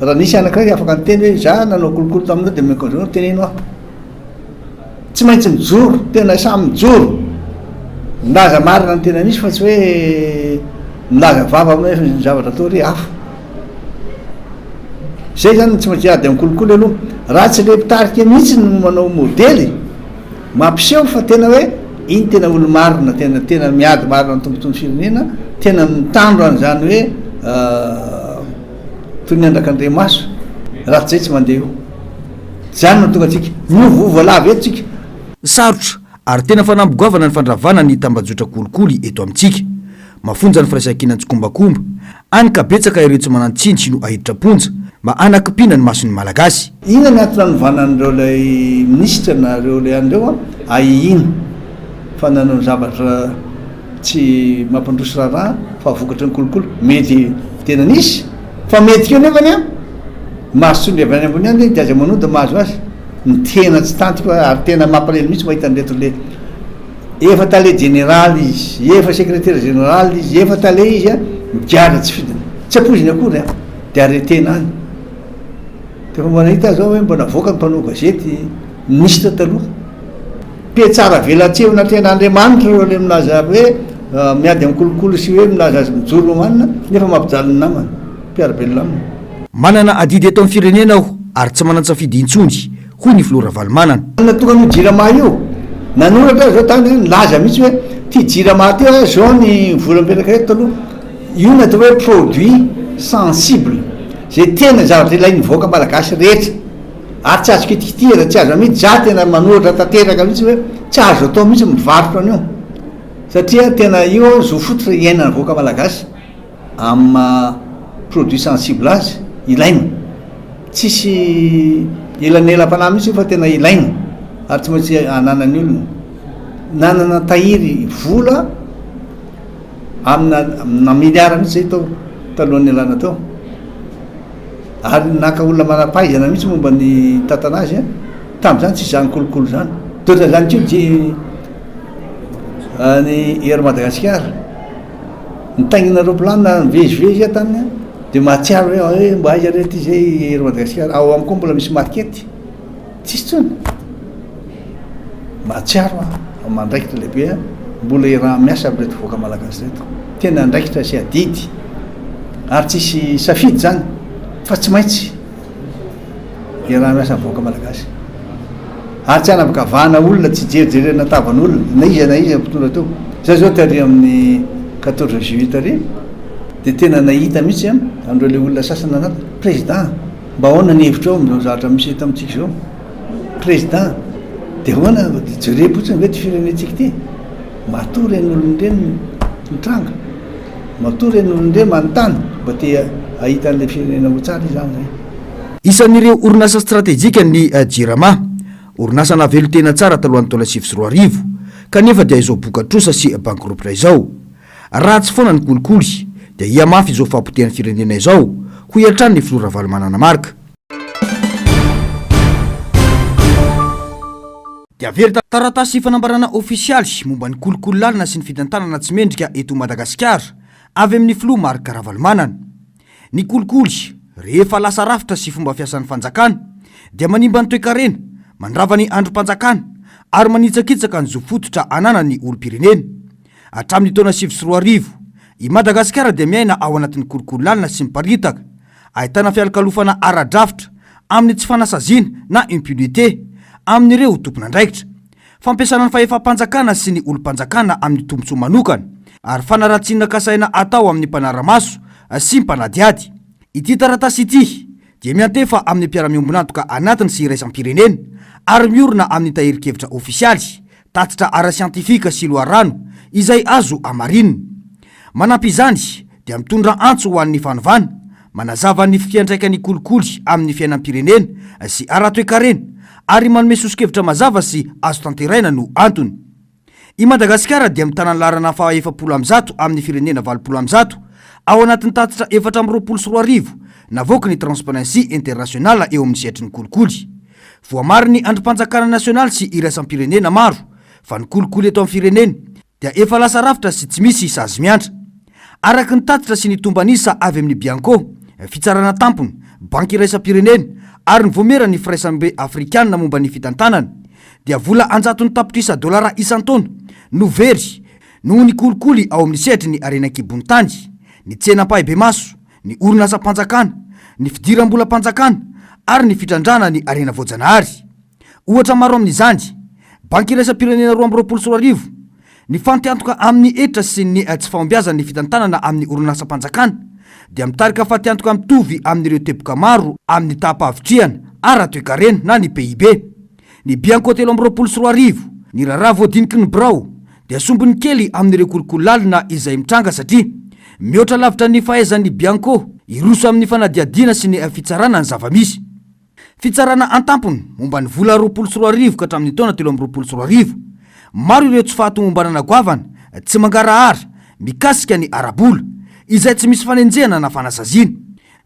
raha nisy anankiray afaka niteny hoe za nanao kolikoly taminao dia omeko an'izao, teneno aho. Tsy maintsy mijoro, tena samy mijoro, milaza marina ny tena misy fa tsy hoe milaza vava nefa ny zavatra atao re hafa. Zay zany no tsy maintsy ady amin'ny kolikoly aloha. Raha tsy le mpitarika mihitsy no manao modely, mampiseho fa tena hoe iny tena olo-marina, tena tena miady marina ny tombotsoan'ny firenena, tena mitandro an'izany hoe toy ny andrak'andriamaso, raha tsy zay tsy mandeha io. Zany no tonga antsika. Miovaova lava eto tsika. Sarotra ary tena fanamby goavana ny fandravana ny tambajotra kolikoly eto amintsika. Mafonja ny firaisankina an-tsikombakomba, any ka betsaka ireo tsy manan-tsiny no ahiditra am-ponja mba hanakimpiana ny mason'ny Malagasy. Inona ny antony nanovana an'ireo ilay minisitra na ireo ilay an'ireo an? Ahiahiana fa nanao zavatra tsy mampandroso raharaha fa vokatry ny kolikoly. Mety tena nisy fa mety koa nefany an mahazo tsindry avy any ambony any dia aza manody mahazo azy. Ny tena tsy tantiko ary tena mampalahelo mihitsy mahita an'ireto le Efa tale jeneraly izy, efa sekretera jeneraly izy, efa tale izy an, migadra tsy fidiny. Tsy ampoiziny akory an, dia arretena any. Dia efa mba nahita aho zao hoe mba navoaka ny mpanao gazety, minisitra taloha. Mpiatsara velatsihy eo anatrehan'Andriamanitra ireo le milaza hoe miady amin'ny kolikoly sy hoe milaza azy mijoro manina nefa mampijaly ny namany, mpiara-belona aminy. Manana adidy eto amin'ny firenena aho ary tsy manan-tsafidy intsony hoy ny filoha Ravalomanana. Inona tonga an'io jirama io? Nanoratra aho zao tany nilaza mihitsy hoe ty jirama ty a zao ny vola mipetraka eto aloha, io ny atao hoe produit sensible, zay tena zavatra ilain'ny vahoaka malagasy rehetra ary tsy azo kitikitihana, tsy azo amidy, za tena manoratra tanteraka mihitsy hoe tsy azo atao mihitsy mivarotra an'io satria tena io zo fototra iainan'ny vahoaka malagasy. Amin'ny maha produit sensible azy, ilaina. Tsisy elanelam-panahy mihitsy io fa tena ilaina ary tsy maintsy ananan'ny olona. Nanana tahiry vola amina amina milliard mihitsy zay tao talohan'ny nialana tao. Ary naka olona manam-pahaizana mihitsy momba ny nitantana azy tamin'izany tsisy izany kolikoly izany. Dia ohatran'izany koa ny ny Air Madagascar. Nitaingina roplanina nivezivezy aho tany dia mahatsiaro hoe hoe mba aiza re ity zay Air Madagascar, ao amiko mbola misy market, tsisy intsony. Mahatsiaro aho fa mandraikitra lehibe aho, mbola iaraha-miasa amin'ireto vahoaka malagasy ireto. Tena andraikitra sy adidy ary tsisy safidy izany fa tsy maintsy. Iaraha-miasa amin'ny vahoaka malagasy. Ary tsy hanavakavahana olona, tsy jerijerena tavan'olona, na iza na iza mpitondra teo. Za zao tary amin'ny 14 juillet tary, dia tena nahita mihitsy an, an'ireo le olona sasany nanatona, Président, mba ahoana ny hevitrao amin'izao zavatra misy eto amintsika izao? Président, dia ahoana, jerem-potsiny ve ity firenentsika ity? Matoa ireny olona ireny mitranga, matoa ireny olona ireny manontany, mba te hahita an'ilay firenena ho tsara izy izany. Isan'ireo orinasa stratejika ny Jirama, orinasa nahavelon-tena tsara talohan'ny taona 2009, kanefa dia izao boka-trosa sy bankirompitra izao. Ratsy foana ny kolikoly, dia hihamafy izao fahapotehan'ny firenena izao, hoy hatrany ny filoha Ravalomanana Marc. Dia very taratasy fanambarana ofisialy momba ny kolikoly lalina sy ny fitantanana tsy mendrika eto Madagasikara avy amin'ny filoha Marc Ravalomanana. Ny kolikoly, rehefa lasa rafitra sy fomba fiasan'ny fanjakana, dia manimba ny toekarena, mandrava ny andrim-panjakana ary manitsakitsaka ny zo fototra ananan'ny olom-pirenena. Hatramin'ny taona 2009, i Madagasikara dia miaina ao anatin'ny kolikoly lalina sy miparitaka, ahitana fialokalofana ara-drafitra amin'ny tsy fanasaziana na impunité amin'ireo tompon'andraikitra, fampiasana ny fahefam-panjakana sy ny olom-panjakana amin'ny tombontsoa manokana, ary fanaratsiana kasaina atao amin'ny mpanara-maso sy mpanadihady. Ity taratasy ity dia miantefa amin'ny mpiara-miombon'antoka anatiny sy iraisam-pirenena ary miorina amin'ny tahirin-kevitra ofisialy Tatitra ara-siantifika sy loharano izay azo hamarinina. Manampy izany dia mitondra antso ho an'ny fanovana, manazava ny fiantraikan'ny kolikoly amin'ny fiainam-pirenena sy ara-toekarena ary manome soso-kevitra mazava sy azo tanteraina no antony. I Madagasikara dia mitana ny laharana faha 140 amin'ny firenena 180 ao anatin'ny tatitra 2024 navoaky ny Transparency International eo amin'ny sehatry ny kolikoly. Voamarin'ny andrim-panjakana nasionaly sy iraisam-pirenena maro fa ny kolikoly eto amin'ny firenena dia efa lasa rafitra sy tsy misy sazy miantra. Araka ny tatitra sy ny tomban'isa avy amin'ny Bianco, Fitsarana Tampony, Banky Iraisam-pirenena ary ny Vaomieran'ny Firaisambe Afrikanina momba ny Fitantanana, dia vola an-jatony tapitrisa dolara isan-taona no very noho ny kolikoly ao amin'ny sehatry ny harena an-kibon'ny tany, ny tsena ampahibemaso, ny orinasam-panjakana, ny fidiram-bolam-panjakana ary ny fitrandrahana ny harena voajanahary. Ohatra maro amin'izany, Banky Iraisam-pirenena 2022, ny fantiantoka amin'ny hetra sy ny tsy fahombiazan'ny fitantanana amin'ny orinasam-panjakana dia mitarika fatiantoka mitovy amin'ireo teboka maro amin'ny taham-pahavitrihana ara-toekarena na ny PIB. Ny Bianco 2023, ny raharaha voadiniky ny birao dia sombiny kely amin'ireo kolikoly lalina izay mitranga satria mihoatra lavitra ny fahaizan'ny Bianco hiroso amin'ny fanadihadiana sy ny fitsarana ny zava-misy. Fitsarana an-tampony momba ny vola 2020 ka hatramin'ny taona 2023, maro ireo tsy fahatomombanana goavana tsy mangarahara mikasika ny ara-bola, izay tsy misy fanenjehana na fanasaziana.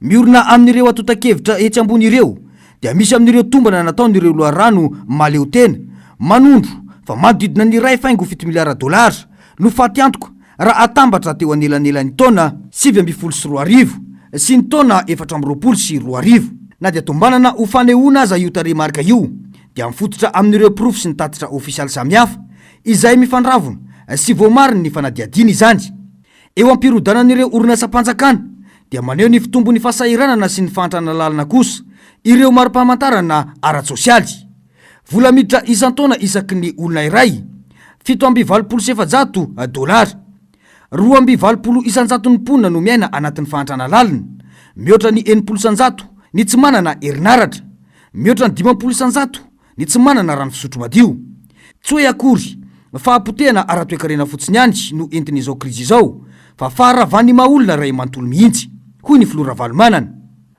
Miorina amin'ireo antontan-kevitra etsy ambony ireo dia misy amin'ireo tombana nataon'ireo loharano mahaleotena manondro fa manodidina ny 1,7 miliara dolara no fatiantoka raha atambatra teo anelanelan'ny taona 2019 sy ny taona 2024. Na dia tombanana ho fanehoana aza io tarehimarika io dia mifototra amin'ireo porofo sy ny tatitra ofisialy samihafa izay mifandravona sy voamarin'ny fanadihadiana izany. Eo am-pirodanan'ireo orinasam-panjakana dia maneho ny fitombon'ny fahasahiranana sy ny fahantrana lalina kosa ireo mari-pamantarana ara-tsosialy. Vola miditra isan-taona isaky ny olona iray, 487 dolara. 82 isan-jaton'ny mponina no miaina anatin'ny fahantrana lalina, mihoatra ny 60% ny tsy manana herinaratra, mihoatra ny 50% ny tsy manana rano fisotro madio. Tsy hoe akory fahapotehana ara-toekarena fotsiny ihany no entin'izao krizy izao fa faharavan'ny maha olona iray manontolo mihitsy, hoy ny filoha Ravalomanana.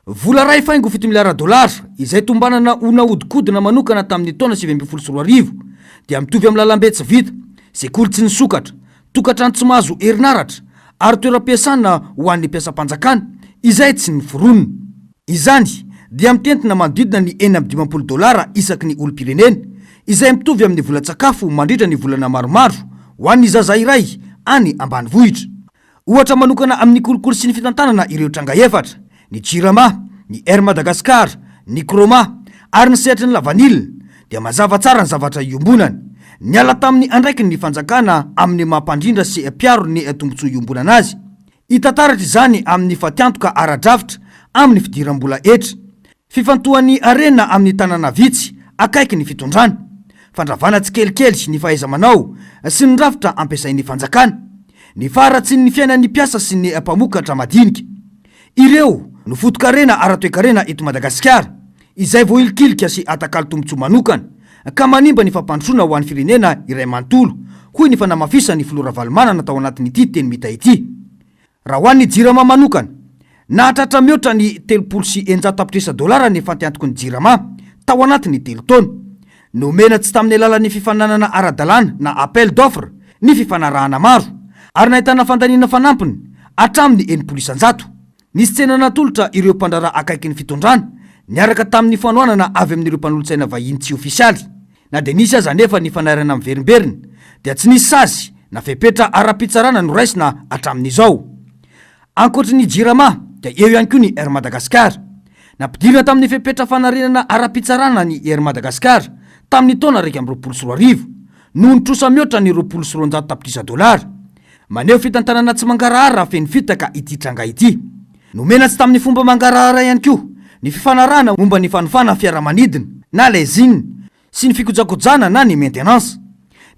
Vola 1,7 miliara dolara, izay tombanana ho nahodinkodina manokana tamin'ny taona 2019, dia mitovy amin'ny lalambe tsy vita, sekoly tsy nisokatra, tokantrano tsy mahazo herinaratra ary toeram-piasana ho an'ny mpiasam-panjakana izay tsy noforonina. Izany dia mitentina manodidina ny 56 dolara isaky ny olom-pirenena, izay mitovy amin'ny volan-tsakafo mandritra ny volana maromaro ho an'ny zaza iray any ambanivohitra. Ohatra manokana amin'ny kolikoly sy ny fitantanana ireo tranga efatra, ny Jirama, ny Air Madagascar, ny Croma ary ny sehatry ny lavanila, dia mazava tsara ny zavatra iombonany. Niala tamin'ny andraikiny ny fanjakana amin'ny maha mpandrindra sy mpiaro ny tombontsoa iombonana azy. Hita taratra izany amin'ny fatiantoka ara-drafitra amin'ny fidiram-bola hetra. Fifantohan'ny harena amin'ny tanàna vitsy akaiky ny fitondrana. Fandravana tsikelikely ny fahaiza-manao sy ny rafitra ampiasain'ny fanjakana. Ny faharatsian'ny fiainan'ny mpiasa sy ny mpamokatra madinika. Ireo no foto-karena ara-toekarena eto Madagasikara, izay voahilikilika sy atakalo tombontsoa manokana, ka manimba ny fampandrosoana ho an'ny firenena iray manontolo, hoy ny fanamafisan'ny filoha Ravalomanana tao anatin'ity teny mita ity. Raha ho an'ny Jirama manokana, nahatratra mihoatra ny 630 tapitrisa dolara ny fantiantoky ny Jirama tao anatin'ny telo taona. Nomena tsy tamin'ny alalan'ny fifaninanana ara-dalàna na appel d'offre ny fifanarahana maro, ary nahitana fandaniana fanampiny hatramin'ny 60%. Nisy tsena natolotra ireo mpandraharaha akaiky ny fitondrana, niaraka tamin'ny fanohanana avy amin'ireo mpanolotsaina vahiny tsy ofisialy. Na dia nisy aza anefa ny fanairana miverimberina, dia tsy nisy sazy na fepetra ara-pitsarana noraisina hatramin'izao. Ankoatry ny Jirama dia eo ihany koa ny Air Madagascar. Nampidirina tamin'ny fepetra fanarenana ara-pitsarana ny Air Madagascar tamin'ny taona 2021, noho ny trosa mihoatra ny 220 tapitrisa dolara. Maneho fitantanana tsy mangarahara feno fitaka ity tranga ity. Nomena tsy tamin'ny fomba mangarahara ihany koa ny fifanarahana momba ny fanofana fiaramanidina na leasing sy ny fikojakojana na ny maintenance.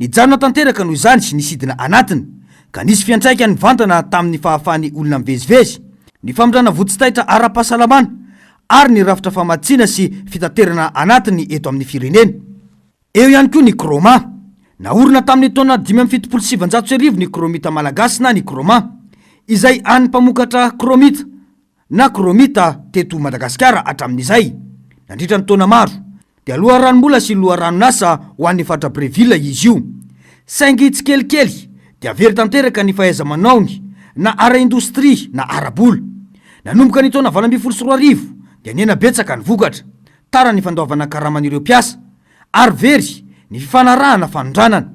Nijanona tanteraka noho izany ny sidina anatiny ka nisy fiantraikany mivantana tamin'ny fahafahan'ny olona mivezivezy, ny famindrana vonjy taitra ara-pahasalamana ary ny rafitra famatsiana sy fitaterana anatiny eto amin'ny firenena. Eo ihany koa ny Chroma. Naorina tamin'ny taona 1975 ny Chromite Malagasy na ny Chroma, izay hany mpamokatra chromite na chromite teto Madagasikara hatramin'izay. Nandritra ny taona maro, dia loharanom-bola sy loharanon'asa ho an'ny faritra Breville izy io. Saingy tsikelikely dia very tanteraka ny fahaiza-manaony na ara-indostria na ara-bola. Nanomboka ny taona 2018 dia nihena betsaka ny vokatra. Tara ny fandoavana karaman'ireo mpiasa ary very ny fifanarahana fanondranana.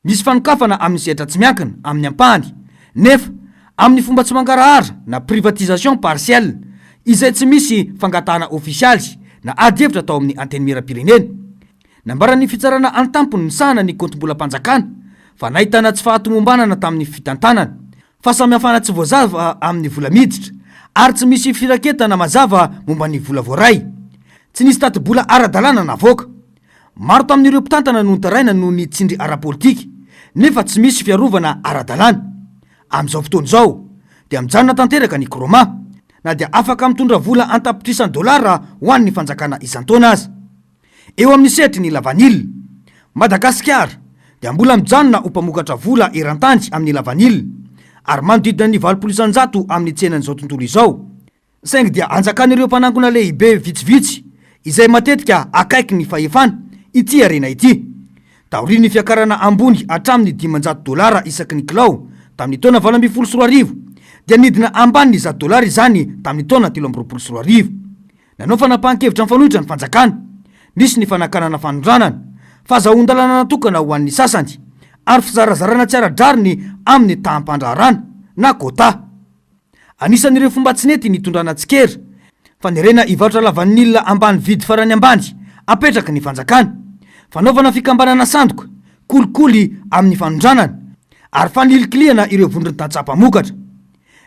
Misy fanokafana amin'ny sehatra tsy miankina amin'ny ampahany, nefa amin'ny fomba tsy mangarahara na privatisation partielle. izay tsy misy fangatahana ofisialy na ady hevitra tao amin'ny Antenimierampirenena. Nambaran'ny Fitsarana an-tampony misahana ny kaontim-bolam-panjakana fa nahitana tsy fahatomombanana tamin'ny fitantanana, fahasamihafana tsy voazava amin'ny vola miditra, ary tsy misy firaketana mazava momba ny vola voaray. Tsy nisy tati-bola ara-dalàna navoaka. Maro tamin'ireo mpitantana no nitaraina noho ny tsindry ara-politika, nefa tsy misy fiarovana ara-dalàna. Amin'izao fotoana izao, dia mijanona tanteraka ny Kroma, na dia afaka mitondra vola an-tapitrisany dolara ho an'ny fanjakana isan-taona aza. Eo amin'ny sehatry ny lavanila, Madagasikara dia mbola mijanona ho mpamokatra vola eran-tany amin'ny lavanila, ary manodidina ny 80% amin'ny tsenan'izao tontolo izao. Saingy dia anjakan'ireo mpanangona lehibe vitsivitsy, izay matetika akaiky ny fahefana, ity harena ity. Taorian'ny fiakarana ambony hatramin'ny 500 dolara isaky ny kilao tamin'ny taona 2018, dia nidina ambanin'ny 100 dolara izany tamin'ny taona 2023. Nanao fanapahan-kevitra mifanohitra ny fanjakana. Nisy ny fanakanana fanondranana, fahazahoan-dalana natokana ho an'ny sasany, ary fizarazarana tsy ara-drariny amin'ny taham-pandraharana na quota. Anisan'ireo fomba tsy nety nitondrana tsikera, fanerena hivarotra lavanila ambany vidy farany ambany apetraky ny fanjakana, fanaovana fikambanana sandoka, kolikoly amin'ny fanondranana, ary fanilikilihana ireo vondron'ny tantsaha mpamokatra.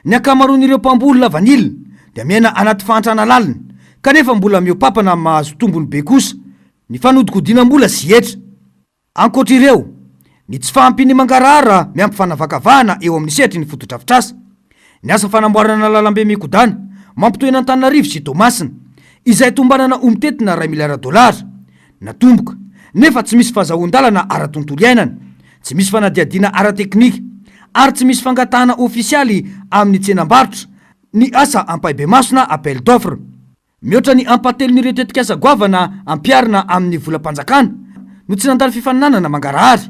Ny ankamaroan'ireo mpamboly lavanila dia miaina anaty fahantrana lalina, kanefa mbola mihoa-papana mahazo tombony be kosa ny fanodikodinam-bola sy hetra. Ankoatra ireo, ny tsy fahampian'ny mangarahara miampy fanavakavahana eo amin'ny sehatry ny fotodrafitrasa, ny asa fanamboarana lalambe mikodana mampitohy an'Antananarivo sy Toamasina, izay tombanana ho mitentina iray miliara dolara, natomboka, nefa tsy misy fahazahoan-dalana ara-tontolo iainana, tsy misy fanadihadiana ara-teknika, ary tsy misy fangatahana ofisialy amin'ny tsenam-barotra ny asa ampahibemaso na appel d'offre. Mihoatra ny ampahatelon'ireo tetikasa goavana ampiharina amin'ny volam-panjakana no tsy nandalo fifaninanana mangarahara,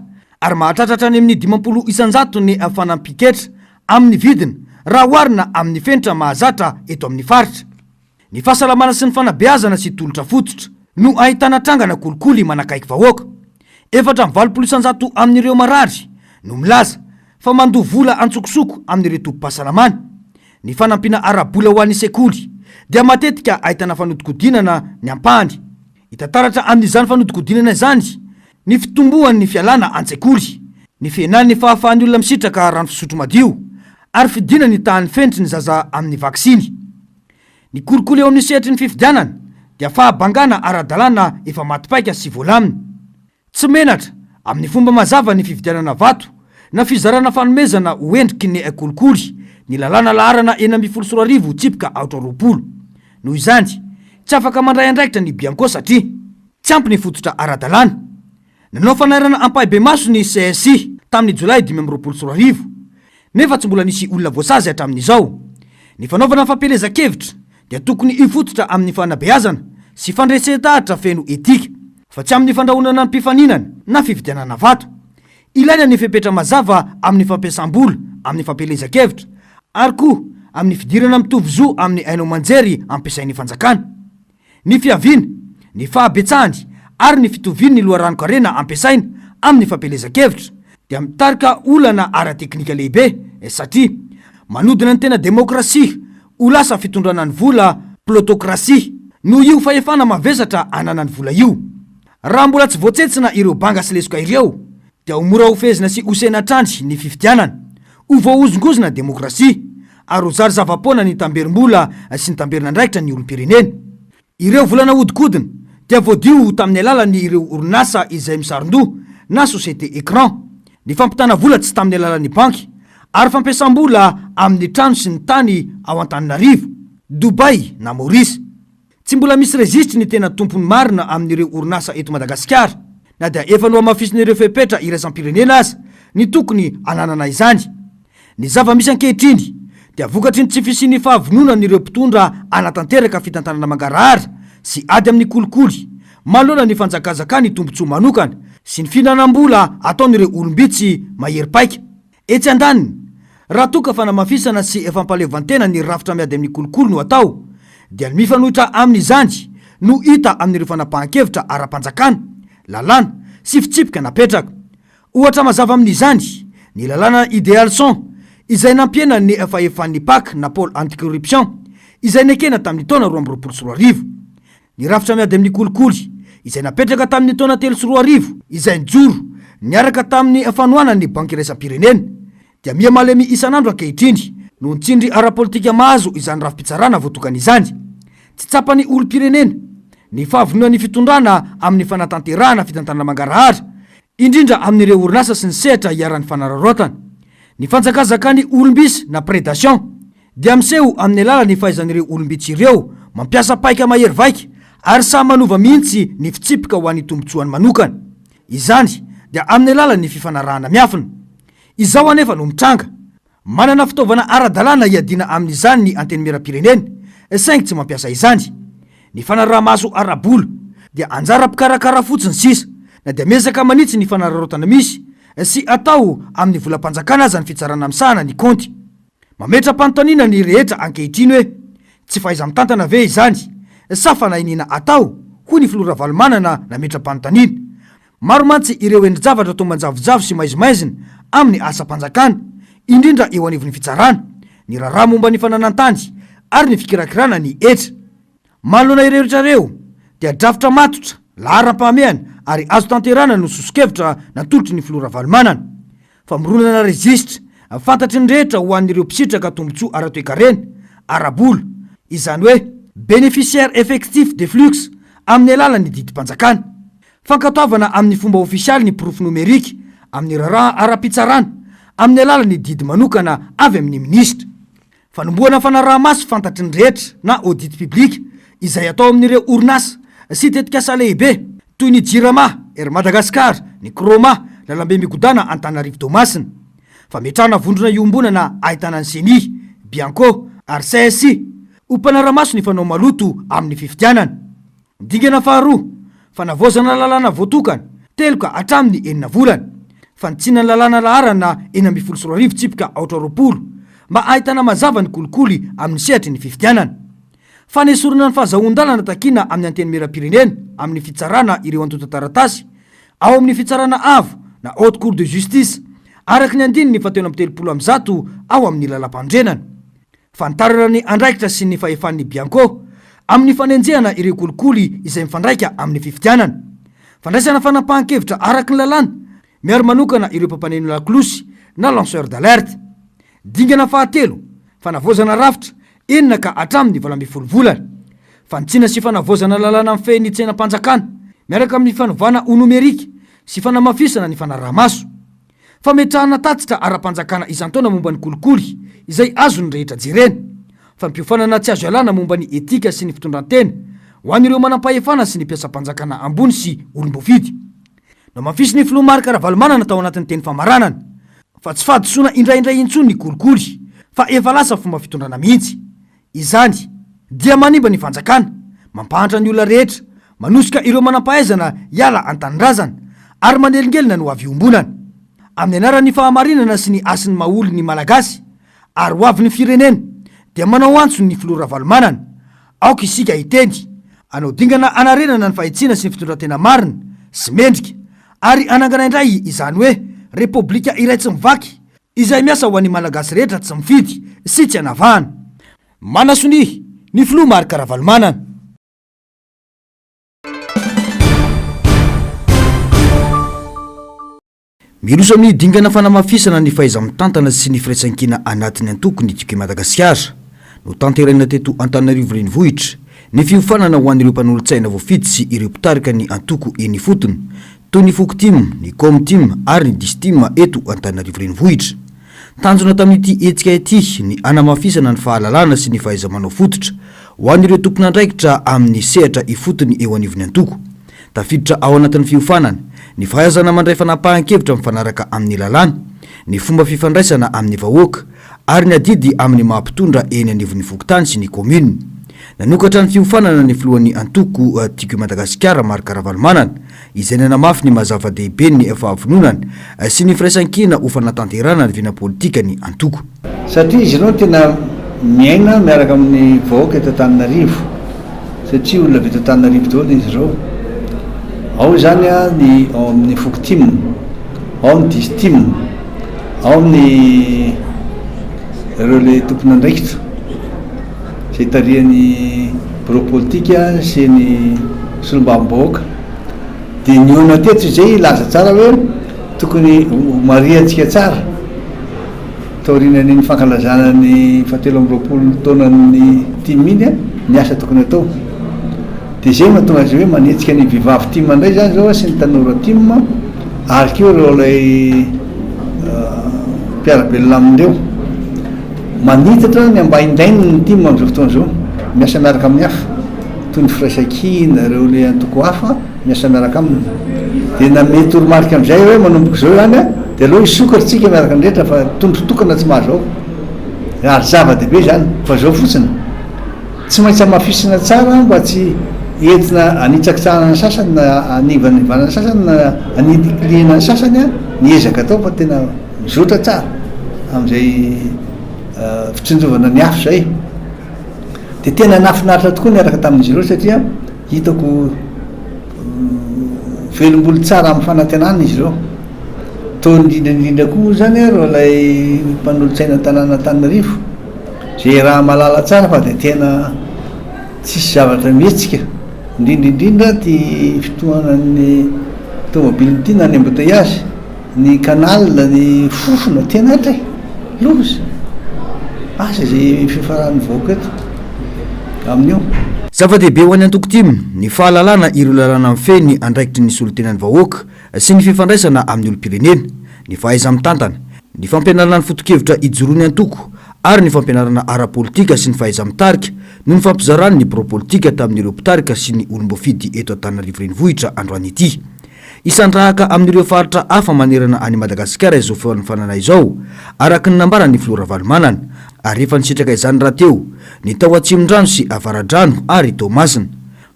ary mahatratra hatrany amin'ny 50% ny fanampian-ketra amin'ny vidiny raha oharina amin'ny fenitra mahazatra eto amin'ny faritra. Ny fahasalamana sy ny fanabeazana sy tolotra fototra no ahitana trangana kolikoly manakaiky vahoaka. 84% amin'ireo marary no milaza fa mandoa vola antsokosoko amin'ireo tobim-pahasalamana. Ny fanampiana ara-bola ho an'ny sekoly dia matetika ahitana fanodikodinana ny ampahany. Hita taratra amin'izany fanodikodinana izany ny fitomboan'ny fialana an-tsekoly, ny fihenan'ny fahafahan'ny olona misitraka rano fisotro madio ary fidinan'ny tahan'ny fenitry ny zaza amin'ny vaksiny. Ny kolikoly eo amin'ny sehatry ny fifidianana dia fahabangana ara-dalàna efa maty paika sy voalamina. Tsy menatra amin'ny fomba mazava ny fividianana vato na fizarana fanomezana ho endriky ny kolikoly ny lalàna laharana 2016 tsipika aotra 20. Noho izany, tsy afaka mandray andraikitra ny Bianco satria tsy ampy ny fototra ara-dalàna. Nanao fanairana ampahibemaso ny CSI tamin'ny jolay 2025, nefa tsy mbola nisy olona voasazy hatramin'izao. Ny fanaovana fampielezan-kevitra dia tokony hifototra amin'ny fanabeazana sy fandresen-dahatra feno etika, fa tsy amin'ny fandrahonana mpifaninana na fividianana vato. Ilaina ny fepetra mazava amin'ny fampiasam-bola amin'ny fampielezan-kevitra, ary koa amin'ny fidirana mitovy zo amin'ny haino aman-jery ampiasain'ny fanjakana. Ny fiaviana, ny fahabetsahany ary ny fitovian'ny loharanon-karena ampiasaina amin'ny fampielezan-kevitra dia mitarika olana ara-teknika lehibe satria manodina ny tena demokrasia ho lasa fitondrana ny vola, plutocratie, noho io fahefana mavesatra ananan'ny vola io. Raha mbola tsy voatsentsina ireo banga sy lesoka ireo dia ho mora hofehezina sy hosehina hatrany ny fifidianana, ho voahozongozona ny demokrasia, ary ho zary zava-poana ny tamberim-bola sy ny tamberin'andraikitra ny olom-pirenena. Ireo vola nahodinkodina dia voadio tamin'ny alalan'ny ireo orinasa izay misaron-doha na société écran, ny fampitana vola tsy tamin'ny alalan'ny banky, ary fampiasam-bola amin'ny trano sy ny tany ao Antananarivo, Dubaï na Maurice. Tsy mbola misy rejisitry ny tena tompony marina amin'ireo orinasa eto Madagasikara, na dia efa nohamafisin'ireo fepetra iraisam-pirenena aza ny tokony hananana izany. Ny zava-misy ankehitriny dia vokatry ny tsy fisian'ny fahavononan'ireo mpitondra hanatanteraka fitantanana mangarahara sy ady amin'ny kolikoly manoloana ny fanjakazakan'ny tombontsoa manokana sy ny fihinanam-bola ataon'ireo olom-bitsy mahery paika. Etsy andaniny, raha toa ka fanamafisana sy fampahaleovantena ny rafitra miady amin'ny kolikoly no atao, dia ny mifanohitra amin'izany no hita amin'ireo fanapahan-kevitra ara-panjakana, lalàna sy fitsipika napetraka. Ohatra mazava amin'izany ny lalàna Idealson izay nampihena ny fahefan'ny Pac na Pôle Anti-Corruption, izay nekena tamin'ny taona 2022. Ny rafitra miady amin'ny kolikoly, izay napetraka tamin'ny taona 2003, izay nijoro niaraka tamin'ny fanohanan'ny Banky Iraisam-pirenena, dia miha malemy isan'andro ankehitriny noho ny tsindry ara-politika mahazo izany rafi-pitsarana voatokana izany. Tsy tsapan'ny olom-pirenena ny fahavononan'ny fitondrana amin'ny fanatanterahana fitantanana mangarahara, indrindra amin'ireo orinasa sy ny sehatra iharan'ny fanararaotana. Ny fanjakazakan'ny olom-bisy na prédation dia miseho amin'ny alalan'ny fahaizan'ireo olom-bitsy ireo mampiasa paika mahery vaika ary samy manova mihitsy ny fitsipika ho an'ny tombontsoany manokana. Izany dia amin'ny alalan'ny fifanarahana miafina. Izao anefa no mitranga, manana fitaovana ara-dalàna hiadiana amin'izany ny Antenimierampirenena, saingy tsy mampiasa izany. Ny fanaraha-maso ara-bola dia anjara mpikarakara fotsiny sisa, na dia miezaka manitsy ny fanararaotana misy sy atao amin'ny volam-panjakana aza ny fitsarana misahana ny kaonty. Mametra-panontaniana ny rehetra ankehitriny hoe, tsy fahaiza-mitantana ve izany sa fanahiniana atao, hoy ny filoha Ravalomanana nametra-panontaniana. Maro mantsy ireo endri-javatra toa manjavonjavo sy maizimaizina amin'ny asam-panjakana, indrindra eo anivon'ny fitsarana, ny raharaha momba ny fananan-tany ary ny fikirakirana ny hetra. Manoloana ireo rehetra ireo dia drafitra matotra, laharam-pahamehana ary azo tanterahana no soso-kevitra natolotry ny filoha Ravalomanana. Famoronana rejisitra fantatry ny rehetra ho an'ireo mpisitraka tombontsoa ara-toekarena, ara-bola, izany hoe bénéficiaire effectif de flux amin'ny alalan'ny didim-panjakana. Fankatoavana amin'ny fomba ofisialy ny porofo nomerika amin'ny raharaha ara-pitsarana amin'ny alalan'ny didy manokana avy amin'ny minisitra. Fanombohana fanaraha-maso fantatry ny rehetra na audit public izay atao amin'ireo orinasa sy tetikasa lehibe toy ny Jirama, Air Madagascar, ny Croma, lalambe migodàna Antananarivo Toamasina. Fametrahana vondrona iombonana ahitana ny Ceni, Bianco ary CSI ho mpanara-maso ny fanao maloto amin'ny fifidianana. Dingana faharoa, fanavaozana lalàna voatokana, telo ka hatramin'ny enina volana. Fanitsiana ny lalàna laharana 2016 tsipika aotra 20, mba ahitana mazava ny kolikoly amin'ny sehatry ny fifidianana. Fanesorana ny fahazahoan-dalana takiana amin'ny Antenimierampirenena amin'ny fitsarana ireo antontan-taratasy ao amin'ny Fitsarana Avo na Haute Cour de Justice, araka ny andininy fahatelo 133 ao amin'ny Lalàmpanorenana. Fantarana ny andraikitra sy ny fahefan'ny Bianco amin'ny fanenjehana ireo kolikoly izay mifandraika amin'ny fifidianana. Fandraisana fanapahan-kevitra araka ny lalàna, miaro manokana ireo mpampaneno lakolosy na lanceur d'alerte. Dingana fahatelo, fanavaozana rafitra, enina ka hatramin'ny 18 volana. Fanitsiana sy fanavaozana lalàna mifehy ny tsenam-panjakana, miaraka amin'ny fanovana ho nomerika sy fanamafisana ny fanaraha-maso. Fametrahana tatitra ara-panjakana isan-taona momba ny kolikoly izay azon'ny rehetra jerena. Fampiofanana tsy azo ialana momba ny etika sy ny fitondran-tena ho an'ireo manampahefana sy ny mpiasam-panjakana ambony sy olom-boafidy. Nohamafisin'ny filoha Marc Ravalomanana tao anatin'ny teny famaranana fa tsy fahadisoana indraindray intsony ny kolikoly fa efa lasa fomba fitondrana mihitsy. Izany dia manimba ny fanjakana, mampahantra ny olona rehetra, manosika ireo manampahaizana hiala an-tanindrazana, ary manelingelina ny hoavy iombonana. Amin'ny anaran'ny fahamarinana sy ny hasin'ny maha-olon' ny Malagasy ary hoavin'ny firenena dia manao antso ny filoha Ravalomanana, aoka isika hiteny, hanao dingana hanarenana ny fahitsiana sy ny fitondran-tena marina sy mendrika, ary hanangana indray izany hoe Repoblika iray tsy mivaky, Izay miasa ho an'ny Malagasy rehetra tsy mifidy sy tsy anavahana. Manasonia ny filoha Marc Ravalomanana. Miroso amin'ny dingana fanamafisana ny fahaiza-mitantana sy ny firaisankina anatin'ny antoko ny Tiako i Madagasikara. Notanterahina teto Antananarivo Renivohitra ny fiofanana ho an'ireo mpanolotsaina voafidy sy ireo mpitarika ny antoko eny ifotony toy ny Fokotim, ny Komtim ary ny Distim eto Antananarivo Renivohitra. Tanjona tamin'ity hetsika ity ny hanamafisana ny fahalalana sy ny fahaiza-manao fototra ho an'ireo tompon'andraikitra amin'ny sehatra ifotony eo anivon'ny antoko. Tafiditra ao anatin'ny fiofanana, ny fahaizana mandray fanapahan-kevitra mifanaraka amin'ny lalàna, ny fomba fifandraisana amin'ny vahoaka, ary ny adidy amin'ny maha mpitondra eny anivon'ny fokontany sy ny kaominina. Nanokatra ny fiofanana ny filohan'ny antoko Tiako i Madagasikara, Marc Ravalomanana, izay nanamafy ny maha zava-dehibe ny fahavononana sy ny firaisankina ho fanatanterahana ny vina politikan'ny antoko. Satria izy ireo no tena miaina miaraka amin'ny vahoaka eto Antananarivo, satria olona avy eto Antananarivo daholo izy ireo. Ao izany ny ao amin'ny foko tim, ao ny distim, ao ny ireo le tompon'andraikitra. izay tarihan'ny birao politika sy ny solombavambahoaka. Dia nihaona teto izay hilaza tsara hoe tokony ho marihantsika tsara taorianan'iny fankalazana ny fahatelo amby roapolo taonan'ny tim iny ny asa tokony hatao. Dia izay no mahatonga azy hoe manetsika ny vehivavy tim indray izany izao sy ny tanora tim ary koa ireo ilay mpiara-belona amin'ireo. Manitatra ny ambaindainy ny tim amin'izao fotoana izao, miasa miaraka amin'ny hafa, toy ny Firaisankina, ireo ilay antoko hafa miasa miaraka aminy. Dia nanome toromarika amin'izay hoe manomboka izao izany dia aleo hisokatra isika miaraka ny rehetra fa tondro tokana tsy mahazo ao. Ary zava-dehibe izany fa izao fotsiny, tsy maintsy hamafisina tsara mba tsy entina hanitsakitsahana ny sasany na hanivanivana ny sasany na hanilikilihana ny sasany ny ezaka atao fa tena Mizotra tsara amin'izay fitsinjovana ny hafa izay. Dia tena nahafinaritra tokoa niaraka tamin'izy ireo satria hitako velom-bolo tsara amin'ny fanantenana izy ireo. Toa indrindra indrindra koa izany ireo ilay mpanolotsaina tanàna Antananarivo izay iaraha-mahalala tsara fa dia tena tsisy zavatra mihetsika, indrindra indrindra ity fitohanan'ny tomobile ity na ny embouteillage. Ny canal, ny fofona, tena aitra e! Loza! Asa izay fiafaran'ny vahoaka eto amin'io. Zava-dehibe ho an'ny antoko tim ny fahalalana ireo lalàna mifehy ny andraikitry ny solontenan'ny vahoaka sy ny fifandraisana amin'ny olom-pirenena, ny fahaiza-mitantana, ny fampianarana ny foto-kevitra ijoroan'ny antoko ary ny fampianarana ara-politika sy ny fahaiza-mitarika no nifampizarany ny birao politika tamin'ireo mpitarika sy ny olom-boafidy eto Antananarivo Renivohitra androany ity. Hisandrahaka amin'ireo faritra hafa manerana an'i Madagasikara izao fanofanana izao, araka ny nambaran'ny filoha Ravalomanana, ary efa nisitraka izany rahateo ny tao Atsimondrano sy Avaradrano ary Toamasina.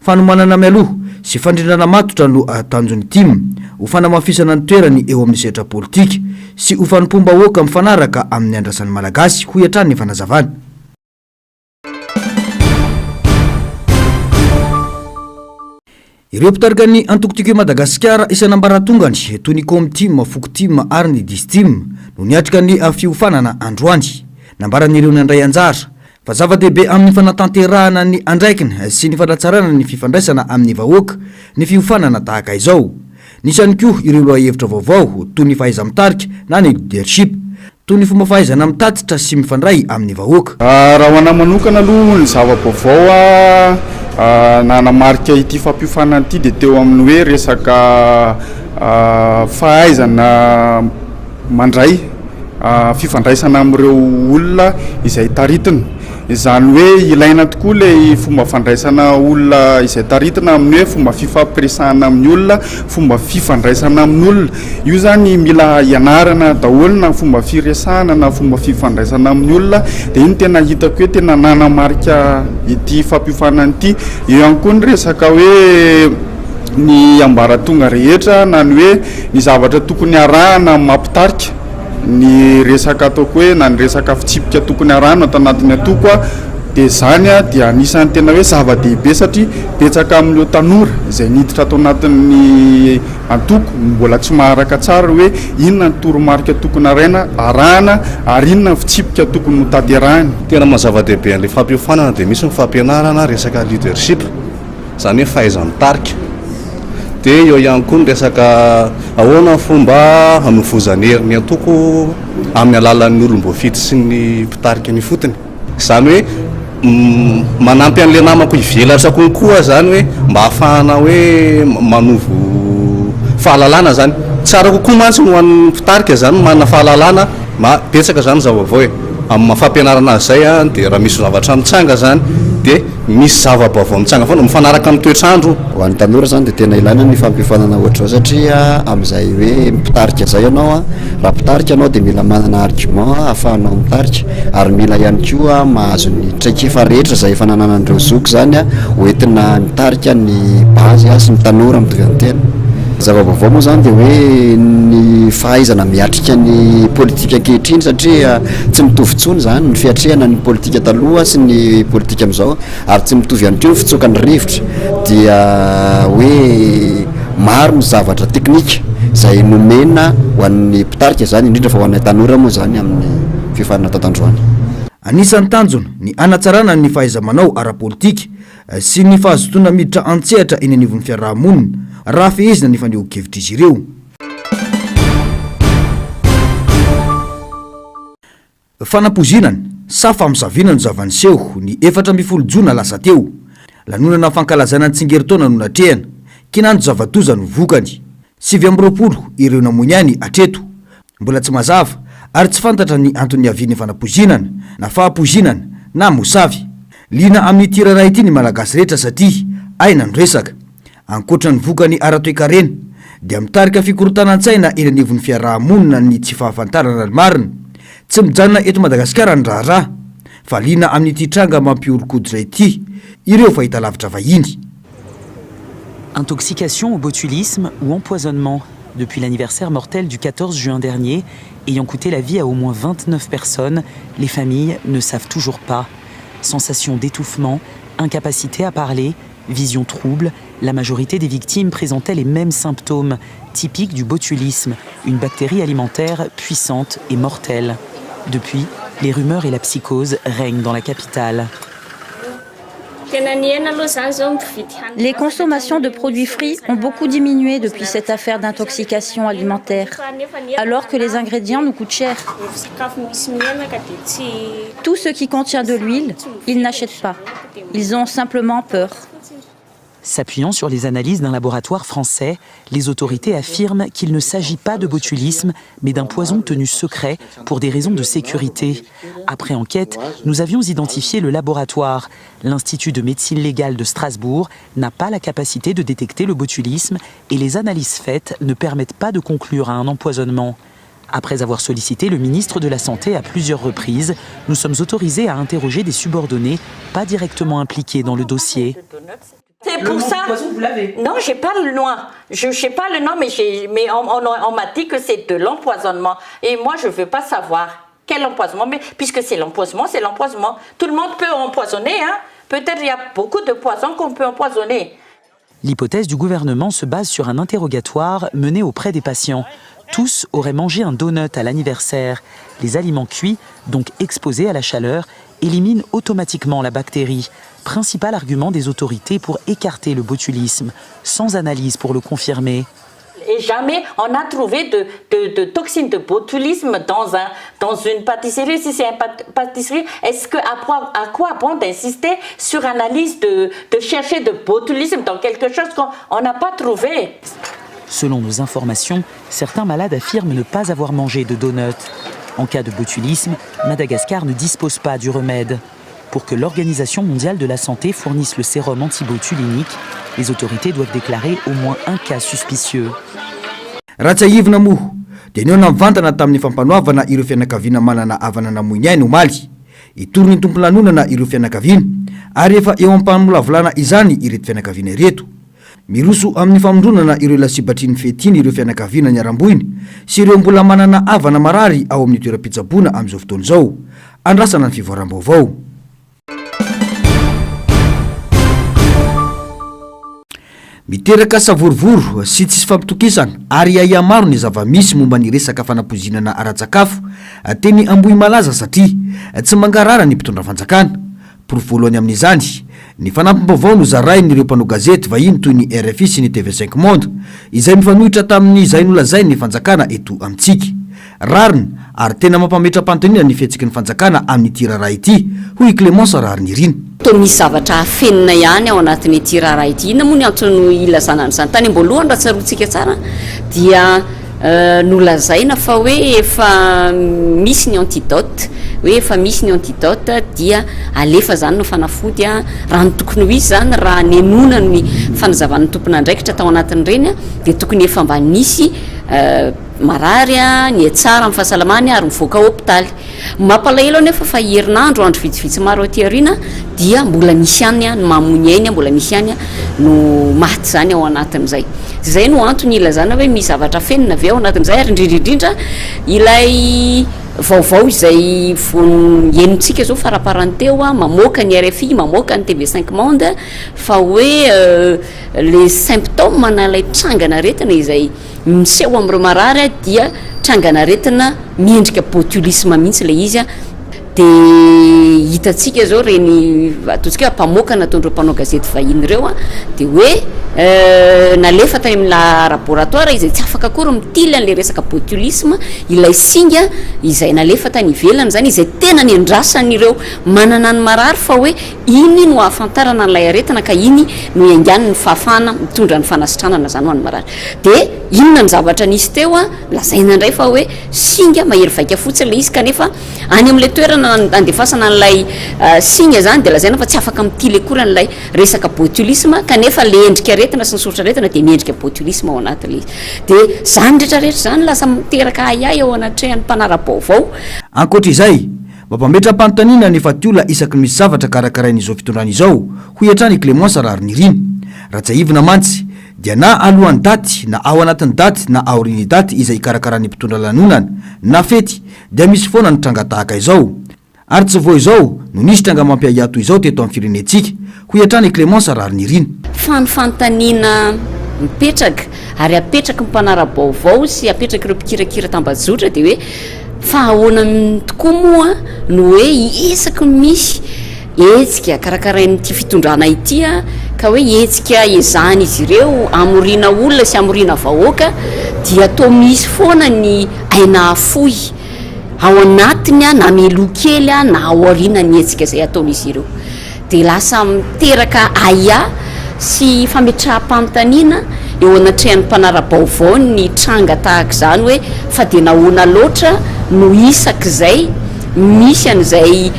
Fanomanana mialoha sy fandrindrana matotra no tanjon'ny tim ho fanamafisana ny toerany eo amin'ny sehatra politika sy ho fanompoam-bahoaka mifanaraka amin'ny andrasan'ny Malagasy, hoy hatrany ny fanazavana. Ireo mpitarika ny antoko Tiako i Madagasikara isan'ambaratongany toy ny Komtim, Fokotim ary ny Distim no niatrika ny fiofanana androany. Nambaran'ireo nandray anjara fa zava-dehibe amin'ny fanatanterahana ny andraikiny sy ny fanatsarana ny fifandraisana amin'ny vahoaka ny fiofanana tahaka izao. Nisy ihany koa ireo lohahevitra vaovao toy ny fahaiza-mitarika na ny leadership. Toy ny fomba fahaizana mitatitra sy mifandray amin'ny vahoaka. Raha ho anah manokana aloha ny zava-baovao nanamarika ity fampiofanana ity dia teo amin'ny hoe resaka fahaizana mandray fifandraisana amin'ireo olona izay taritina. Izany hoe ilaina tokoa ilay fomba fandraisana olona izay taritina amin'ny hoe fomba fifampiresahana amin'ny olona, fomba fifandraisana amin'olona. Io izany mila ianarana daholo na fomba firesahana na fomba fifandraisana amin'ny olona. Dia iny tena hitako hoe tena nanamarika ity fampiofanana ity. Eo ihany koa ny resaka hoe ny ambaratonga rehetra na ny hoe ny zavatra tokony arahana amin'ny maha mpitarika. Ny resaka ataoko hoe na ny resaka fitsipika tokony arahana ato anatin'ny antoko dia izany dia anisan'ny tena hoe zava-dehibe satria betsaka amin'ireo tanora izay niditra ato anatin'ny antoko no mbola tsy maharaka tsara hoe inona ny toromarika tokony haraina arahana ary inona ny fitsipika tokony ho tanterahina. Tena maha zava-dehibe an'ilay fampiofanana dia misy ny fampianarana resaka leadership. Izany hoe fahaiza-mitarika. Dia eo ihany koa ny resaka ahoana ny fomba hanovozana hery ny antoko amin'ny alalan'ny olom-boafidy sy ny mpitarika ny ifotony. Izany hoe manampy an'ilay namako hivelatra konkoa izany hoe mba hahafahana hoe manovo fahalalana izany. Tsara kokoa mantsy ho an'ny mpitarika izany ny manana fahalalana, betsaka izany ny zava-baovao e. Amin'ny maha fampianarana azy izay dia raha misy zavatra mitranga izany dia Misy zava-baovao mitsanga foana, mifanaraka amin'ny toetr'andro. Ho an'ny tanora izany dia tena ilaina ny fampiofanana ohatr'izao satria amin'izay hoe mpitarika izay ianao an, raha mpitarika ianao dia mila manana argument ahafahanao mitarika ary mila ihany koa mahazo ny traikefa rehetra izay efa nananan'ireo zoky izany an, ho entina mitarika ny base sy ny tanora mitovy amin'ny tena. Ny zava-baovao moa izany dia hoe ny fahaizana miatrika ny politika ankehitriny satria Tsy mitovy intsony izany ny fiatrehana ny politika taloha sy ny politika amin'izao ary tsy mitovy ihany koa ny fitsokan'ny rivotra dia hoe maro ny zavatra teknika izay nomena ho an'ny mpitarika izany indrindra fa ho anay tanora moa izany amin'ny fiofanana atao tandroany. Anisan'ny tanjona ny hanatsarana ny fahaiza-manao ara-politika sy ny fahazotoana miditra an-tsehatra eny anivon'ny fiaraha-monina raha fehezina ny fanehoan-kevitr'izy ireo. Fanampoizinana sa famosaviana no zava-niseho ny 14 jona lasa teo. Lanonana fankalazana ny tsingerin-taona no natrehana, kinanjo zava-doza no vokany. 29 ireo namoy ny ainy hatreto. Mbola tsy mazava ary tsy fantatra ny antony niavian'ny fanapoizinana, na fahapoizinana, na mosavy. Liana amin'ity raharaha ity ny Malagasy rehetra satria aina no resaka. Ankoatra ny vokany ara-toekarena, dia mitarika fikorontanan-tsaina eny anivon'ny fiaraha-monina ny tsy fahafantarana ny marina. Tsy mijanona eto Madagasikara ny raharaha, fa liana amin'ity tranga mampihoron-koditra ity ireo fahitalavitra vahiny. Intoxication au botulisme ou empoisonnement Depuis l'anniversaire mortel du 14 juin dernier, ayant coûté la vie à au moins 29 personnes, les familles ne savent toujours pas. Sensation d'étouffement, incapacité à parler, vision trouble, la majorité des victimes présentait les mêmes symptômes, typiques du botulisme, une bactérie alimentaire puissante et mortelle. Depuis, les rumeurs et la psychose règnent dans la capitale. Les consommations de produits frits ont beaucoup diminué depuis cette affaire d'intoxication alimentaire, alors que les ingrédients nous coûtent cher. Tout ce qui contient de l'huile, ils n'achètent pas. Ils ont simplement peur. S'appuyant sur les analyses d'un laboratoire français, les autorités affirment qu'il ne s'agit pas de botulisme, mais d'un poison tenu secret pour des raisons de sécurité. Après enquête, nous avions identifié le laboratoire. L'Institut de médecine légale de Strasbourg n'a pas la capacité de détecter le botulisme et les analyses faites ne permettent pas de conclure à un empoisonnement. Après avoir sollicité le ministre de la Santé à plusieurs reprises, nous sommes autorisés à interroger des subordonnés pas directement impliqués dans le dossier. C'est pour ça. Vous l'avez Non, j'ai pas le nom. Je sais pas le nom, mais, mais on, on, on m'a dit que c'est de l'empoisonnement. Et moi, je veux pas savoir quel empoisonnement, mais puisque c'est l'empoisonnement, c'est l'empoisonnement. Tout le monde peut empoisonner, hein. Peut-être il y a beaucoup de poisons qu'on peut empoisonner. L'hypothèse du gouvernement se base sur un interrogatoire mené auprès des patients. Tous auraient mangé un donut à l'anniversaire. Les aliments cuits, donc exposés à la chaleur, éliminent automatiquement la bactérie. Principal argument des autorités pour écarter le botulisme, sans analyse pour le confirmer. Et jamais on a trouvé de, de, de toxines de botulisme dans, un, dans une pâtisserie. Si c'est une pâtisserie, est-ce que à quoi, à quoi bon d'insister sur analyse de, de chercher de botulisme dans quelque chose qu'on n'a pas trouvé Selon nos informations, certains malades affirment ne pas avoir mangé de donuts. En cas de botulisme, Madagascar ne dispose pas du remède. Pour que l'Organisation mondiale de la santé fournisse le sérum antibotulinique, les autorités doivent déclarer au moins un cas suspicieux. Raha tsiahivina moa dia nihaona mivantana tamin'ny fampanoavana ireo fianakaviana manana havana namoy ny ainy omaly. Hitory ny tompon-lanonana ireo fianakaviana ary efa eo am-pamolavolana izany ireto fianakaviana ireto. Miroso amin'ny famondronana ireo lasibatry ny fety iny ireo fianakaviana niharam-boina sy ireo mbola manana havana marary ao amin'ny toeram-pitsaboana amin'izao fotoana izao. Andrasana ny fivoaram-baovao. Miteraka savorovoro sy tsy fifampitokisana ary ahiahy maro ny zava-misy momba ny resaka fanapoizinana ara-tsakafo teny Ambohimalaza satria tsy mangarahara ny mpitondra fanjakana. Porofo voalohany amin'izany, ny fanampim-baovao nozarain'ireo mpanao gazety vahiny toy ny rfi sy ny TV Cinq Monde, izay mifanohitra tamin'izay nolazain'ny fanjakana eto amintsika. Rariny ary tena mampametra-panontaniana ny fihetsiky ny fanjakana amin'ity raharaha ity, hoy i Clémence Raharinirina. Toa misy zavatra afenina ihany ao anatin'ity raharaha ity. Inona moa ny antony ilazana an'izany? Tany am-boalohany raha tsaroantsika tsara dia Nolazaina fa hoe efa misy ny antidote, hoe efa misy ny antidote dia alefa izany ny fanafody a, raha ny tokony ho izy izany raha nenoana ny fanazavan'ny tompon'andraikitra tao anatin'ireny dia tokony efa mba nisy marary a, nihatsara ny fahasalamany ary nivoaka hopitaly. Mampalahelo anefa fa herinandro, andro vitsivitsy maro aty aoriana dia mbola misy ihany ny mamoy ny ainy, mbola misy ihany no maty izany ao anatin'izay. Izay no antony ilazana hoe misy zavatra afenina ve ao anatin'izay ary indrindra indrindra ilay vaovao izay vao henontsika izao faraparany teo, mamoaka ny rfi, mamoaka ny TV cinq monde fa hoe les symptômes na ilay trangan'aretina izay miseho amin'ireo marary dia trangan'aretina miendrika botulisme mihitsy ilay izy. Dia hitantsika izao ireny ataontsika hoe ampamoaka nataon'ireo mpanao gazety vahiny ireo an, dia hoe nalefa tany amin'ny laboratoire izay tsy afaka akory mitily an'ilay resaka botulisme, ilay singa izay nalefa tany ivelany izany, izay tena nendrasan'ireo manana ny marary fa hoe iny no ahafantarana an'ilay aretina ka iny no iangan'ny fahafahana mitondra ny fanasitranana izany ho an'ny marary. Dia inona ny zavatra nisy teo an, lazaina indray fa hoe singa mahery vaika fotsiny ilay izy kanefa Any amin'ilay toerana andefasana an'ilay singa izany dia lazaina fa tsy afaka mitily akory an'ilay resaka botulisme kanefa ilay endrika aretina sy ny soritr'aretina dia miendrika botulisme ao anatin'ilay izy. Dia izany rehetra rehetra izany lasa miteraka ahiahy eo anatrehan'ny mpanara-baovao. Ankoatra izay, mampametra-panontaniana ny fatiola isaky ny misy zavatra karakarain'izao fitondrana izao, hoy hatrany i Clémence Raharinirina. Raha tsiahivina mantsy, dia na alohan'ny daty, na ao anatin'ny daty, na aorian'ny daty izay ikarakaran'ny mpitondra lanonana na fety, dia misy foana ny tranga tahaka izao. Ary tsy vao izao no nisy tranga mampiahiahy toy izao teto amin'ny firenentsika, hoy hatrany i Clémence Raharinirina. Fa ny fanontaniana mipetraka ary apetraky ny mpanara-baovao sy apetrak'ireo mpikirakira tambajotra dia hoe fa ahoana tokoa moa no hoe isaky ny misy hetsika karakarain'ity fitondrana ity ka hoe hetsika ezahan'izy ireo hamoriana olona sy hamoriana vahoaka dia toa misy foana ny aina afoy ao anatiny na mialoha kely na ao aorianan'ny hetsika izay ataon'izy ireo. Dia lasa miteraka ahiahy sy fametraham-panontaniana eo anatrehan'ny mpanara-baovao ny tranga tahaka izany hoe fa dia nahoana loatra no isak'izay misy an'izay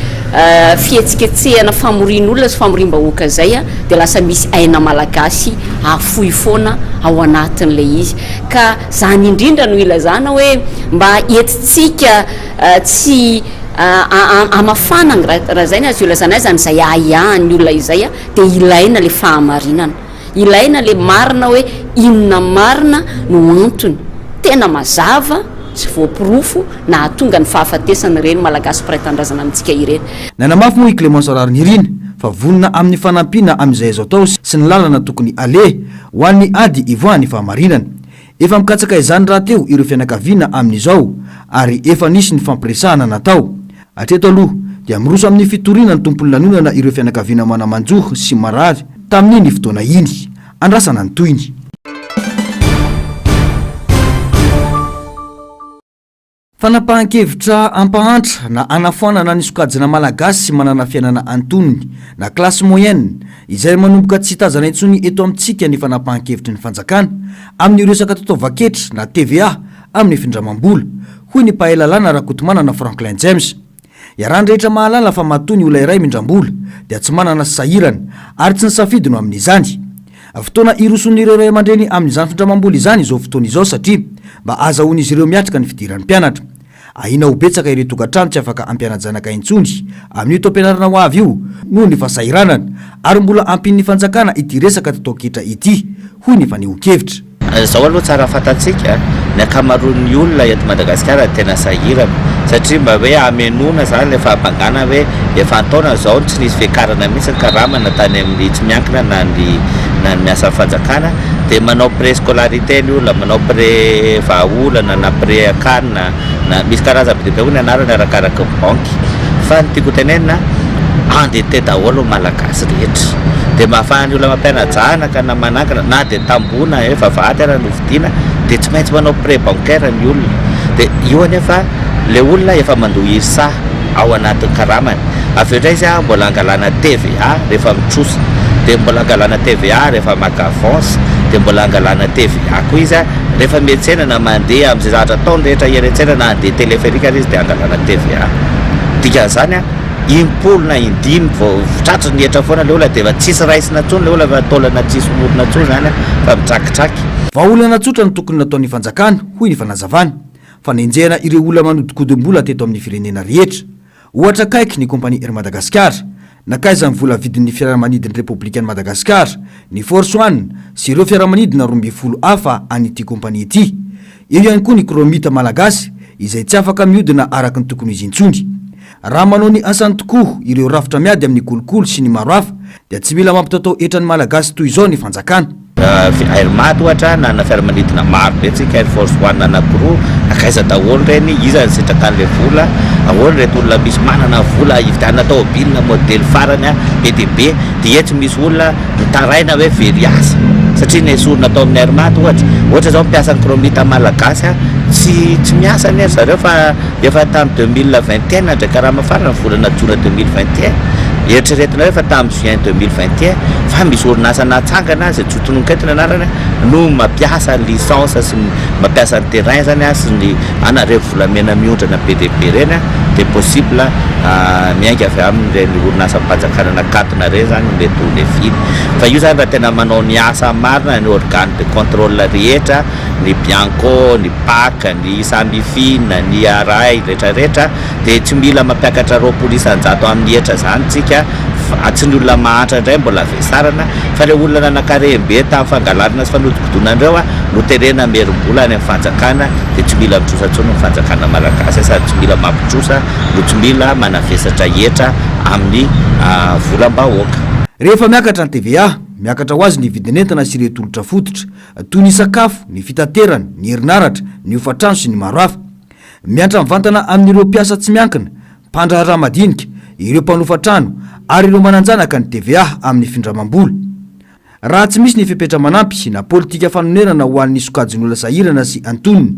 fihetsiketsehana famorian'olona sy famoriam-bahoaka izay dia lasa misy aina malagasy afoy foana ao anatin'ilay izy. Ka izany indrindra no ilazana hoe mba entintsika tsy hamafana raha izay no azo ilazana azy an'izay ahiahin'ny olona izay dia ilaina ilay fahamarinana. Ilaina ilay marina hoe inona marina no antony tena mazava sy voaporofo nahatonga ny fahafatesan'ireny Malagasy mpiray tanindrazana amintsika ireny. Nanamafy moa i Clémence Raharinirina fa vonona amin'ny fanampiana amin'izay azo atao sy ny lalana tokony aleha ho an'ny ady ivoahan'ny fahamarinana. Efa mikatsaka izany rahateo ireo fianakaviana amin'izao ary efa nisy ny fampiresahana natao. Hatreto aloha dia miroso amin'ny fitoriana ny tompon'ny lanonana ireo fianakaviana mana-manjo sy marary tamin'iny fotoana iny. Andrasana ny tohiny. Fanapahan-kevitra hampahantra na hanafoanana ny sokajina Malagasy manana fiainana antonony na classe moyenne izay manomboka tsy tazana intsony eto amintsika ny fanapahan-kevitry ny fanjakana amin'ny resaka tataovan-ketra na TVA amin'ny findramam-bola, hoy ny mpahay lalàna Rakotomanana Franklin James. Iarahan'ny rehetra mahalala fa matoa ny olona iray mindram-bola dia tsy manana sy sahirana ary tsy ny safidy no amin'izany. Fotoana hirosoan'ireo ray aman-dreny amin'izany findramam-bola izany izao fotoana izao satria mba ahazahoan'izy ireo miatrika ny fidiran'ny mpianatra. Ahiana ho betsaka ireo tokantrano tsy afaka hampiana-janaka intsony amin'io taom-pianarana ho avy io noho ny fahasahiranana ary mbola ampian'ny fanjakana ity resaka tataon-ketra ity, hoy ny fanehoan-kevitra. Izao aloha tsara fantatsika, ny ankamaroan'ny olona eto Madagasikara dia tena sahirana satria mba hoe hamenoana izany ilay fahabangana hoe efa an-taona izao no tsy nisy fiakarana mihitsy ny karama na tany amin'ny tsy miankina na ny na ny miasa amin'ny fanjakana dia manao prêt scolarité ny olona, manao prêt vahaolana na prêt akanina na misy karazany be dia be koa ny anarany arakaraky ny banky fa ny tiako hotenenina endetté daholo ny malagasy rehetra dia mba ahafahan'ny olona mampiana-janaka na manangana na dia tamboho na hoe vavahady ara no vidiana dia tsy maintsy manao prêt bancaire ny olona dia io anefa le olona efa mandoa IRSA ao anatin'ny karamany avy eo indray izy mbola angalana TVA rehefa mitrosa dia mbola angalana TVA rehefa maka avance dia mbola angalana TVA koa izy rehefa miantsena na mandeha amin'izay zavatra ataony rehetra eny an-tsena na handeha téléphérique ary izy dia angalana TVA dikan'izany impolo na indimy vao tratry ny hetra foana ilay olona dia efa tsisy raisina intsony ilay olona fa taolana tsisy morona intsony izany fa mitrakitraky. Vahaolana tsotra no tokony nataon'ny fanjakana, hoy ny fanazavana. Fanenjehana ireo olona manodinkodim-bola teto amin'ny firenena rehetra. Ohatra akaiky ny kompania Air Madagascar. Nankaiza ny vola vidin'ny fiaramanidin'ny Repoblikan'i Madagasikara, ny Force One sy ireo fiaramanidina 12 hafa an'ity kompania ity. Eo ihany koa ny Chromite malagasy izay tsy afaka mihodina araka ny tokony ho izy intsony. Raha manao ny asany tokoa ireo rafitra miady amin'ny kolikoly sy ny maro hafa dia tsy mila mampitatao hetra ny Malagasy toy izao ny fanjakana. Air Mad ohatra, nanana fiaramanidina maro be tsika, Air Force One anakiroa, nankaiza daholo ireny, iza nisitraka an'ilay vola, ahoana ireto olona misy manana vola hividianana taomobilina modely farany be dia be, dia etsy misy olona mitaraina hoe very asa satria nesorina tao amin'ny Air Mad ohatra, ohatra izao mpiasan'ny Chromite malagasy tsy tsy miasa anie ry zareo fa efa tamin'ny 2021 nandray karama farany volana jona 2021, eritreretinareo efa tamin'ny juin 2021 fa misy orinasa natsangana izay tsy ho tononiko eto ny anarany no mampiasa licence sy mampiasa ny terrain zany sy ny ana ireny volamena miondrana be dia be ireny dia possible miainga avy amin'ireny orinasam-panjakana nakatona ireny zany mety ho lefiny fa io zany raha tena manao ny asa marina ny organe de contrôle rehetra ny bianco ny pac ny samifin ny arai rehetra rehetra dia tsy mila mampiakatra 20% amin'ny hetra zany tsika fa tsy ny olona mahantra indray mbola vesarana fa ireo olona nanankarem-be tamin'ny fangalarana sy fanodikodonana ireo no terena hamerim-bola any amin'ny fanjakana dia tsy mila mitrosa intsony ny fanjakana malagasy sady tsy mila mampitrosa no tsy mila manavesatra hetra amin'ny volam-bahoaka. Rehefa miakatra ny TVA, miakatra ho azy ny vidin'entana sy ireo tolotra fototra, toy ny sakafo, ny fitaterana, ny herinaratra, ny hofantrano sy ny maro hafa. Miantra mivantana amin'ireo mpiasa tsy miankina, mpandraharaha madinika, ireo mpanofa trano ary ireo manan-janaka ny TVA amin'ny findramam-bola. Raha tsy misy ny fepetra manampy na politika fanonerana ho an'ny sokajin'olona sahirana sy antonony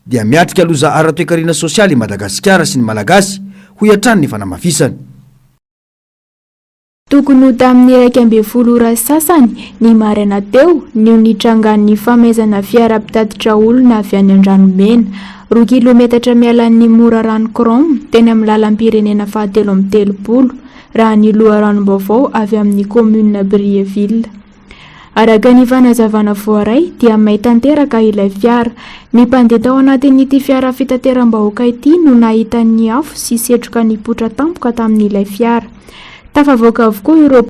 dia miatrika loza ara-toekarena sosialy i Madagasikara sy ny Malagasy, hoy hatrany ny fanamafisana. Tokony ho tamin'ny 11 ora sy sasany ny maraina teo no nitrangan'ny famaizana fiara mpitatitra olona avy any Andranomena, roa kilometatra miala an'i Morarano Chrome, teny amin'ny lalam-pirenena fahatelo amby telopolo, raha ny loharanom-baovao avy amin'ny kaominina Brieville. Araka ny fanazavana voaray dia may tanteraka ilay fiara. Ny mpandeha tao anatin'ity fiara fitateram-bahoaka ity no nahita ny afo sy setroka nipoitra tampoka tamin'ilay fiara. Tafavoaka avokoa ireo.